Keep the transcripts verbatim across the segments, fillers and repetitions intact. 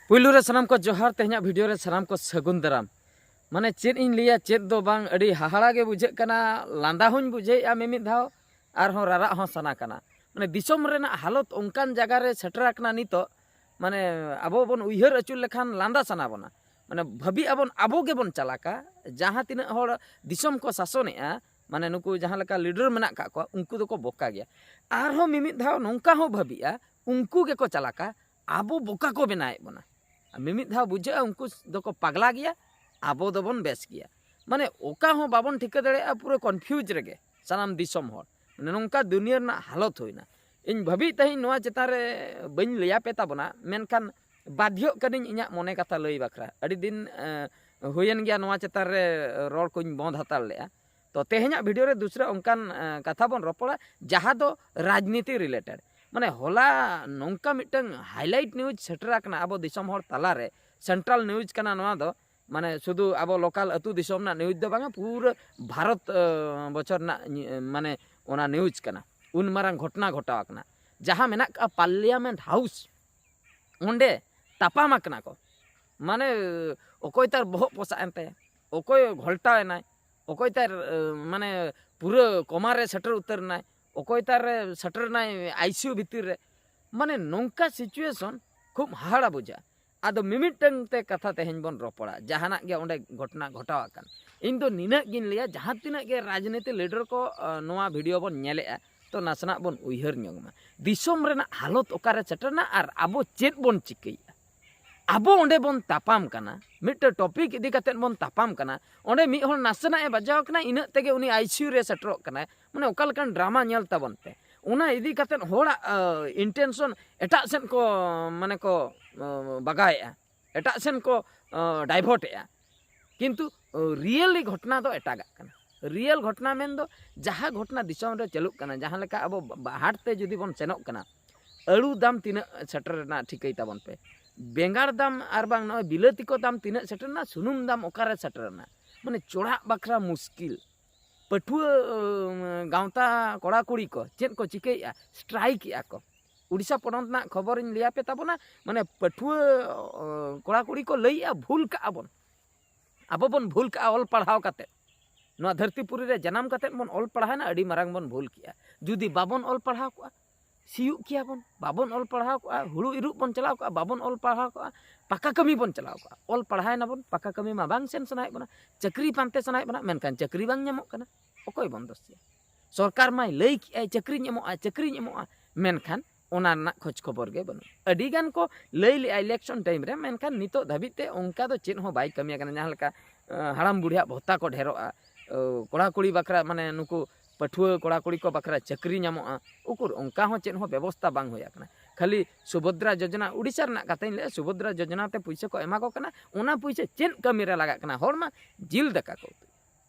ᱯᱩᱭᱞᱩ ᱨᱮ ᱥᱟᱱᱟᱢ ᱠᱚ ᱡᱚᱦᱟᱨ, ᱛᱮᱦᱮᱧᱟᱜ ᱵᱷᱤᱰᱤᱭᱳ ᱨᱮ ᱥᱟᱱᱟᱢ ᱠᱚ ᱥᱟᱹᱜᱩᱱ ᱫᱟᱨᱟᱢ᱾ ᱢᱟᱱᱮ ᱪᱮᱫ ᱤᱧ ᱞᱟᱹᱭᱟ, ᱪᱮᱫ ᱫᱚ ᱵᱟᱝ, ᱟᱹᱰᱤ ᱦᱟᱦᱟᱲᱟ ᱜᱮ ᱵᱩᱡᱷᱟᱹᱜ ᱠᱟᱱᱟ, ᱞᱟᱸᱫᱟ ᱦᱚᱸᱧ ᱵᱩᱡᱷᱟᱹᱣᱮᱫᱼᱟ ᱢᱤᱢᱤᱫ ᱫᱷᱟᱣ, ᱟᱨᱦᱚᱸ ᱨᱟᱨᱟᱜ ᱦᱚᱸ ᱥᱟᱱᱟ ᱠᱟᱱᱟ᱾ ᱢᱟᱱᱮ ᱫᱤᱥᱚᱢ ᱨᱮᱱᱟᱜ ᱦᱟᱞᱚᱛ ᱚᱱᱠᱟᱱ ᱡᱟᱭᱜᱟ ᱨᱮ ᱥᱮᱴᱮᱨ ᱟᱠᱟᱱᱟ ᱱᱤᱛᱚᱜ, ᱢᱟᱱᱮ ᱟᱵᱚ ᱵᱚᱱ ᱩᱭᱦᱟᱹᱨ ᱟᱹᱪᱩᱨ ᱞᱮᱠᱷᱟᱱ ᱞᱟᱸᱫᱟ ᱥᱟᱱᱟ ᱵᱚᱱᱟ᱾ ᱢᱟᱱᱮ ᱵᱷᱟᱹᱵᱤ ᱟᱵᱚᱱ, ᱟᱵᱚ ᱜᱮᱵᱚᱱ ᱪᱟᱞᱟᱠᱟ, ᱡᱟᱦᱟᱸ ᱛᱤᱱᱟᱹᱜ ᱦᱚᱲ ᱫᱤᱥᱚᱢ ᱠᱚ ᱥᱟᱥᱚᱱᱮᱜᱼᱟ, ᱢᱟᱱᱮ ᱱᱩᱠᱩ ᱡᱟᱦᱟᱸ ᱞᱮᱠᱟ ᱞᱤᱰᱟᱨ ᱢᱮᱱᱟᱜ ᱠᱟᱜ ᱠᱚᱣᱟ, ᱩᱱᱠᱩ ᱫᱚᱠᱚ ᱵᱚᱠᱟ ᱜᱮᱭᱟ᱾ ᱟᱨᱦᱚᱸ ᱢᱤᱢᱤᱫ ᱫᱷᱟᱣ ᱱᱚᱝᱠᱟ ᱦᱚᱸ ᱵᱷᱟᱹᱵᱤᱜᱼᱟ, ᱩᱱᱠᱩ ᱜᱮᱠᱚ ᱪᱟᱞᱟᱠᱟ, ᱟᱵᱚ ᱵᱚᱠᱟ ᱠᱚ ᱵᱮᱱᱟᱣᱮᱫ ᱵᱚᱱᱟ᱾ ᱟᱨ ᱢᱤᱢᱤᱫ ᱫᱷᱟᱣ ᱵᱩᱡᱷᱟᱹᱜᱼᱟ, ᱩᱱᱠᱩ ᱫᱚᱠᱚ ᱯᱟᱜᱽᱞᱟ ᱜᱮᱭᱟ, ᱟᱵᱚ ᱫᱚᱵᱚᱱ ᱵᱮᱥ ᱜᱮᱭᱟ᱾ ᱢᱟᱱᱮ ᱚᱠᱟ ᱦᱚᱸ ᱵᱟᱵᱚᱱ ᱴᱷᱤᱠᱟᱹ ᱫᱟᱲᱮᱭᱟᱜᱼᱟ, ᱯᱩᱨᱟᱹ ᱠᱚᱱᱯᱷᱤᱭᱩᱡᱽ ᱨᱮᱜᱮ ᱥᱟᱱᱟᱢ ᱫᱤᱥᱚᱢ ᱦᱚᱲ᱾ ᱢᱟᱱᱮ ᱱᱚᱝᱠᱟ ᱫᱩᱱᱤᱭᱟᱹ ᱨᱮᱱᱟᱜ ᱦᱟᱞᱚᱛ ᱦᱩᱭᱱᱟ᱾ ᱤᱧ ᱵᱷᱟᱹᱵᱤᱭᱮᱫ ᱛᱟᱦᱮᱸᱧ ᱱᱚᱣᱟ ᱪᱮᱛᱟᱱ ᱨᱮ ᱵᱟᱹᱧ ᱞᱟᱹᱭᱟᱯᱮ ᱛᱟᱵᱚᱱᱟ, ᱢᱮᱱᱠᱷᱟᱱ ᱵᱟᱫᱽᱫᱷᱚᱜ ᱠᱟᱹᱱᱟᱹᱧ ᱤᱧᱟᱹᱜ ᱢᱚᱱᱮ ᱠᱟᱛᱷᱟ ᱞᱟᱹᱭ ᱵᱟᱠᱷᱨᱟ᱾ ᱟᱹᱰᱤ ᱫᱤᱱ, ᱮ, ᱦᱩᱭᱮᱱ ᱜᱮᱭᱟ ᱱᱚᱣᱟ ᱪᱮᱛᱟᱱ ᱨᱮ ᱨᱚᱲ ᱠᱚᱧ ᱵᱚᱸᱫᱽ ᱦᱟᱛᱟᱲ ᱞᱮᱫᱼᱟ᱾ ᱛᱚ ᱛᱮᱦᱮᱧᱟᱜ ᱵᱷᱤᱰᱤᱭᱳ ᱨᱮ ᱫᱩᱥᱨᱟ ᱚᱱᱠᱟᱱ, ᱮ, ᱠᱟᱛᱷᱟ ᱵᱚᱱ ᱨᱚᱯᱚᱲᱟ, ᱡᱟᱦᱟᱸ ᱫᱚ ᱨᱟᱡᱽᱱᱤᱛᱤ ᱨᱤᱞᱮᱴᱮᱰ᱾ ᱢᱟᱱᱮ ᱦᱚᱞᱟ ᱱᱚᱝᱠᱟ ᱢᱤᱫᱴᱟᱝ ᱦᱟᱭᱞᱟᱭᱤᱴ ᱱᱤᱭᱩᱡᱽ ᱥᱮᱴᱮᱨ ᱟᱠᱟᱱᱟ ᱟᱵᱚ ᱫᱤᱥᱚᱢ ᱦᱚᱲ ᱛᱟᱞᱟᱨᱮ, ᱥᱮᱱᱴᱨᱟᱞ ᱱᱤᱭᱩᱡᱽ ᱠᱟᱱᱟ ᱱᱚᱣᱟ ᱫᱚ, ᱢᱟᱱᱮ ᱥᱩᱫᱷᱩ ᱟᱵᱚ ᱞᱳᱠᱟᱞ ᱟᱹᱛᱩ ᱫᱤᱥᱚᱢ ᱨᱮᱱᱟᱜ ᱱᱤᱭᱩᱡᱽ ᱫᱚ ᱵᱟᱝᱟ, ᱯᱩᱨᱟᱹ ᱵᱷᱟᱨᱚᱛ, ᱮ, ᱵᱚᱪᱷᱚᱨ ᱨᱮᱱᱟᱜ ᱧᱤ-, ᱢᱟᱱᱮ ᱚᱱᱟ ᱱᱤᱭᱩᱡᱽ ᱠᱟᱱᱟ᱾ ᱩᱱ ᱢᱟᱨᱟᱝ ᱜᱷᱚᱴᱚᱱᱟ ᱜᱷᱚᱴᱟᱣ ᱟᱠᱟᱱᱟ, ᱡᱟᱦᱟᱸ ᱢᱮᱱᱟᱜ ᱠᱟᱜᱼᱟ ᱯᱟᱨᱞᱤᱭᱟᱢᱮᱱᱴ ᱦᱟᱣᱩᱥ, ᱚᱸᱰᱮ ᱛᱟᱯᱟᱢ ᱟᱠᱟᱱᱟ ᱠᱚ᱾ ᱢᱟᱱᱮ ᱚᱠᱚᱭ ᱛᱟᱨ ᱵᱚᱦᱚᱜ ᱯᱚᱥᱟᱜ ᱮᱱ ᱛᱟᱭᱟ, ᱚᱠᱚᱭ ᱜᱷᱚᱞᱴᱟᱣ ᱮᱱᱟᱭ, ᱚᱠᱚᱭ ᱛᱟᱨ, ᱮ, ᱢᱟᱱᱮ ᱯᱩᱨᱟᱹ ᱠᱚᱢᱟ ᱨᱮ ᱥᱮᱴᱮᱨ ᱩᱛᱟᱹᱨ ᱮᱱᱟᱭ, ᱚᱠᱚᱭ ᱛᱟᱨ ᱨᱮ ᱥᱮᱴᱮᱨ ᱮᱱᱟᱭ ᱟᱭᱥᱤᱭᱩ ᱵᱷᱤᱛᱤᱨ ᱨᱮ᱾ ᱢᱟᱱᱮ ᱱᱚᱝᱠᱟ ᱥᱤᱪᱩᱭᱮᱥᱚᱱ ᱠᱷᱩᱵ ᱦᱟᱦᱟᱲᱟ ᱵᱩᱡᱷᱟᱹᱜᱼᱟ᱾ ᱟᱫᱚ ᱢᱤᱢᱤᱫᱴᱟᱝ ᱛᱮ ᱠᱟᱛᱷᱟ ᱛᱮᱦᱮᱧ ᱵᱚᱱ ᱨᱚᱯᱚᱲᱟ, ᱡᱟᱦᱟᱱᱟᱜ ᱜᱮ ᱚᱸᱰᱮ ᱜᱷᱚᱴᱚᱱᱟ ᱜᱷᱚᱴᱟᱣ ᱟᱠᱟᱱ᱾ ᱤᱧ ᱫᱚ ᱱᱤᱱᱟᱹᱜ ᱜᱤᱧ ᱞᱟᱹᱭᱟ, ᱡᱟᱦᱟᱸ ᱛᱤᱱᱟᱹᱜ ᱜᱮ ᱨᱟᱡᱽᱱᱤᱛᱤ ᱞᱤᱰᱟᱨ ᱠᱚ, ᱮ, ᱱᱚᱣᱟ ᱵᱷᱤᱰᱤᱭᱳ ᱵᱚᱱ ᱧᱮᱞᱮᱜᱼᱟ, ᱛᱚ ᱱᱟᱥᱮᱱᱟᱜ ᱵᱚᱱ ᱩᱭᱦᱟᱹᱨ ᱧᱚᱜ ᱢᱟ, ᱫᱤᱥᱚᱢ ᱨᱮᱱᱟᱜ ᱦᱟᱞᱚᱛ ᱚᱠᱟᱨᱮ ᱥᱮᱴᱮᱨᱱᱟ ᱟᱨ ᱟᱵᱚ ᱪᱮᱫ ᱵᱚᱱ ᱪᱤᱠᱟᱹᱭᱮᱫᱼᱟ᱾ ᱟᱵᱚ ᱚᱸᱰᱮ ᱵᱚᱱ ᱛᱟᱯᱟᱢ ᱠᱟᱱᱟ, ᱢᱤᱫᱴᱮᱱ ᱴᱚᱯᱤᱠ ᱤᱫᱤ ᱠᱟᱛᱮᱫ ᱵᱚᱱ ᱛᱟᱯᱟᱢ ᱠᱟᱱᱟ᱾ ᱚᱸᱰᱮ ᱢᱤᱫ ᱦᱚᱲ ᱱᱟᱥᱮᱱᱟᱜ ᱮ ᱵᱟᱡᱟᱣ ᱠᱟᱱᱟ, ᱤᱱᱟᱹᱜ ᱛᱮᱜᱮ ᱩᱱᱤ ᱟᱭᱥᱤᱭᱩ ᱨᱮ ᱥᱮᱴᱮᱨᱚᱜ ᱠᱟᱱᱟᱭ᱾ ᱢᱟᱱᱮ ᱚᱠᱟ ᱞᱮᱠᱟᱱ ᱰᱨᱟᱢᱟ ᱧᱮᱞ ᱛᱟᱵᱚᱱ ᱯᱮ᱾ ᱚᱱᱟ ᱤᱫᱤ ᱠᱟᱛᱮᱫ ᱦᱚᱲᱟᱜ, ᱟ, ᱤᱱᱴᱮᱱᱥᱚᱱ ᱮᱴᱟᱜ ᱥᱮᱫ ᱠᱚ, ᱢᱟᱱᱮ ᱠᱚ, ᱟ, ᱵᱟᱜᱟᱣᱮᱫᱼᱟ, ᱮᱴᱟᱜ ᱥᱮᱱ ᱠᱚ, ᱟ, ᱰᱟᱭᱵᱷᱚᱨᱴ ᱮᱫᱼᱟ᱾ ᱠᱤᱱᱛᱩ, ᱟ, ᱨᱤᱭᱮᱞᱤ ᱜᱷᱚᱴᱚᱱᱟ ᱫᱚ ᱮᱴᱟᱜᱟᱜ ᱠᱟᱱᱟ᱾ ᱨᱤᱭᱮᱞ ᱜᱷᱚᱴᱚᱱᱟ ᱢᱮᱱᱫᱚ ᱡᱟᱦᱟᱸ ᱜᱷᱚᱴᱚᱱᱟ ᱫᱤᱥᱚᱢ ᱨᱮ ᱪᱟᱹᱞᱩᱜ ᱠᱟᱱᱟ, ᱡᱟᱦᱟᱸ ᱞᱮᱠᱟ ᱟᱵᱚ ᱵᱟ-, ᱵᱟ-, ᱦᱟᱴ ᱛᱮ ᱡᱩᱫᱤ ᱵᱚᱱ ᱥᱮᱱᱚᱜ ᱠᱟᱱᱟ, ᱟᱹᱞᱩ ᱫᱟᱢ ᱛᱤᱱᱟᱹᱜ ᱥᱮᱴᱮᱨ ᱨᱮᱱᱟᱜ ᱴᱷᱤᱠᱟᱹᱭ ᱛᱟᱵᱚᱱ ᱯᱮ, ᱵᱮᱸᱜᱟᱲ ᱫᱟᱢ ᱟᱨ ᱵᱟᱝ ᱱᱚᱜᱼᱚᱭ ᱵᱤᱞᱟᱹᱛᱤ ᱠᱚ ᱫᱟᱢ ᱛᱤᱱᱟᱹᱜ ᱥᱮᱴᱮᱨ ᱮᱱᱟ, ᱥᱩᱱᱩᱢ ᱫᱟᱢ ᱚᱠᱟᱨᱮ ᱥᱮᱴᱮᱨ ᱮᱱᱟ, ᱢᱟᱱᱮ ᱪᱚᱲᱟᱜ ᱵᱟᱠᱷᱨᱟ ᱢᱩᱥᱠᱤᱞ᱾ ᱯᱟᱹᱴᱷᱩᱣᱟᱹ, ᱩᱢ, ᱜᱟᱶᱛᱟ ᱠᱚᱲᱟ ᱠᱩᱲᱤ ᱠᱚ ᱪᱮᱫ ᱠᱚ ᱪᱤᱠᱟᱹᱭᱮᱫᱼᱟ? ᱥᱴᱨᱟᱭᱤᱠ ᱮᱫᱼᱟ ᱠᱚ᱾ ᱩᱲᱤᱥᱥᱟ ᱯᱚᱱᱚᱛ ᱨᱮᱱᱟᱜ ᱠᱷᱚᱵᱚᱨᱤᱧ ᱞᱟᱹᱭᱟᱯᱮ ᱛᱟᱵᱚᱱᱟ, ᱢᱟᱱᱮ ᱯᱟᱹᱴᱷᱩᱣᱟᱹ ᱚ, ᱠᱚᱲᱟ ᱠᱩᱲᱤ ᱠᱚ ᱞᱟᱹᱭᱮᱜᱼᱟ, ᱵᱷᱩᱞ ᱠᱟᱜᱼᱟ ᱵᱚᱱ, ᱟᱵᱚ ᱵᱚᱱ ᱵᱷᱩᱞ ᱠᱟᱜᱼᱟ ᱚᱞ ᱯᱟᱲᱦᱟᱣ ᱠᱟᱛᱮ᱾ ᱱᱚᱣᱟ ᱫᱷᱟᱹᱨᱛᱤ ᱯᱩᱨᱤ ᱨᱮ ᱡᱟᱱᱟᱢ ᱠᱟᱛᱮ ᱵᱚᱱ ᱚᱞ ᱯᱟᱲᱦᱟᱣᱮᱱᱟ, ᱟᱹᱰᱤ ᱢᱟᱨᱟᱝ ᱵᱚᱱ ᱵᱷᱩᱞ ᱠᱮᱜᱼᱟ᱾ ᱡᱩᱫᱤ ᱵᱟᱵᱚᱱ ᱚᱞ ᱯᱟᱲᱦᱟᱣ ᱠᱚᱜᱼᱟ, ᱥᱤᱭᱳᱜ ᱠᱮᱭᱟᱵᱚᱱ, ᱵᱟᱵᱚᱱ ᱚᱞ ᱯᱟᱲᱦᱟᱣ ᱠᱚᱜᱼᱟ, ᱦᱩᱲᱩ ᱤᱨᱚᱜ ᱵᱚᱱ ᱪᱟᱞᱟᱣ ᱠᱚᱜᱼᱟ, ᱵᱟᱵᱚᱱ ᱚᱞ ᱯᱟᱲᱦᱟᱣ ᱠᱚᱜᱼᱟ, ᱯᱟᱠᱟ ᱠᱟᱹᱢᱤ ᱵᱚᱱ ᱪᱟᱞᱟᱣ ᱠᱚᱜᱼᱟ᱾ ᱚᱞ ᱯᱟᱲᱦᱟᱣᱮᱱᱟᱵᱚᱱ, ᱯᱟᱠᱟ ᱠᱟᱹᱢᱤ ᱢᱟ ᱵᱟᱝ ᱥᱮᱱ ᱥᱟᱱᱟᱭᱮᱫ ᱵᱚᱱᱟ, ᱪᱟᱹᱠᱨᱤ ᱯᱟᱱᱛᱮ ᱥᱟᱱᱟᱭᱮᱫ ᱵᱚᱱᱟ, ᱢᱮᱱᱠᱷᱟᱱ ᱪᱟᱹᱠᱨᱤ ᱵᱟᱝ ᱧᱟᱢᱚᱜ ᱠᱟᱱᱟ᱾ ᱚᱠᱚᱭ ᱵᱚᱱ ᱫᱳᱥᱮᱭᱟ? ᱥᱚᱨᱠᱟᱨ ᱢᱟᱭ ᱞᱟᱹᱭ ᱠᱮᱜᱼᱟᱭ ᱪᱟᱹᱠᱨᱤᱧ ᱮᱢᱚᱜᱼᱟ, ᱪᱟᱹᱠᱨᱤᱧ ᱮᱢᱚᱜᱼᱟ, ᱢᱮᱱᱠᱷᱟᱱ ᱚᱱᱟ ᱨᱮᱱᱟᱜ ᱠᱷᱚᱡᱽ ᱠᱷᱚᱵᱚᱨ ᱜᱮ ᱵᱟᱹᱱᱩᱜᱼᱟ᱾ ᱟᱹᱰᱤ ᱜᱟᱱ ᱠᱚ ᱞᱟᱹᱭ ᱞᱮᱜᱼᱟ election time ᱨᱮ, ᱢᱮᱱᱠᱷᱟᱱ ᱱᱤᱛᱚᱜ ᱫᱷᱟᱹᱵᱤᱡ ᱛᱮ ᱚᱱᱠᱟ ᱫᱚ ᱪᱮᱫ ᱦᱚᱸ ᱵᱟᱭ ᱠᱟᱹᱢᱤ ᱟᱠᱟᱱᱟ᱾ ᱡᱟᱦᱟᱸ ᱞᱮᱠᱟ, ᱟᱸ, ᱦᱟᱲᱟᱢ ᱵᱩᱲᱦᱤᱭᱟᱜ ᱵᱷᱚᱛᱟ ᱠᱚ ᱰᱷᱮᱨᱚᱜᱼᱟ, ᱟᱸ, ᱠᱚᱲᱟ ᱠᱩᱲᱤ ᱵᱟᱠᱷᱨᱟ, ᱢᱟᱱᱮ ᱱᱩᱠᱩ ᱯᱟᱹᱴᱷᱩᱣᱟᱹ ᱠᱚᱲᱟ ᱠᱩᱲᱤ ᱠᱚ ᱵᱟᱠᱷᱨᱟ ᱪᱟᱹᱠᱨᱤ ᱧᱟᱢᱚᱜᱼᱟ, ᱩᱠᱩᱨ ᱚᱱᱠᱟ ᱦᱚᱸ ᱪᱮᱫ ᱦᱚᱸ ᱵᱮᱵᱚᱥᱛᱷᱟ ᱵᱟᱝ ᱦᱩᱭ ᱟᱠᱟᱱᱟ᱾ ᱠᱷᱟᱹᱞᱤ ᱥᱩᱵᱷᱚᱫᱨᱟ ᱡᱳᱡᱚᱱᱟ, ᱩᱰᱤᱥᱟ ᱨᱮᱱᱟᱜ ᱠᱟᱛᱷᱟᱧ ᱞᱟᱹᱭᱟ, ᱥᱩᱵᱷᱚᱫᱨᱟ ᱡᱳᱡᱚᱱᱟ ᱛᱮ ᱯᱩᱭᱥᱟᱹ ᱠᱚ ᱮᱢᱟ ᱠᱚ ᱠᱟᱱᱟ, ᱚᱱᱟ ᱯᱩᱭᱥᱟᱹ ᱪᱮᱫ ᱠᱟᱹᱢᱤ ᱨᱮ ᱞᱟᱜᱟᱜ ᱠᱟᱱᱟ? ᱦᱚᱲ ᱢᱟ ᱡᱤᱞ ᱫᱟᱠᱟ ᱠᱚ ᱩᱛᱩᱭ᱾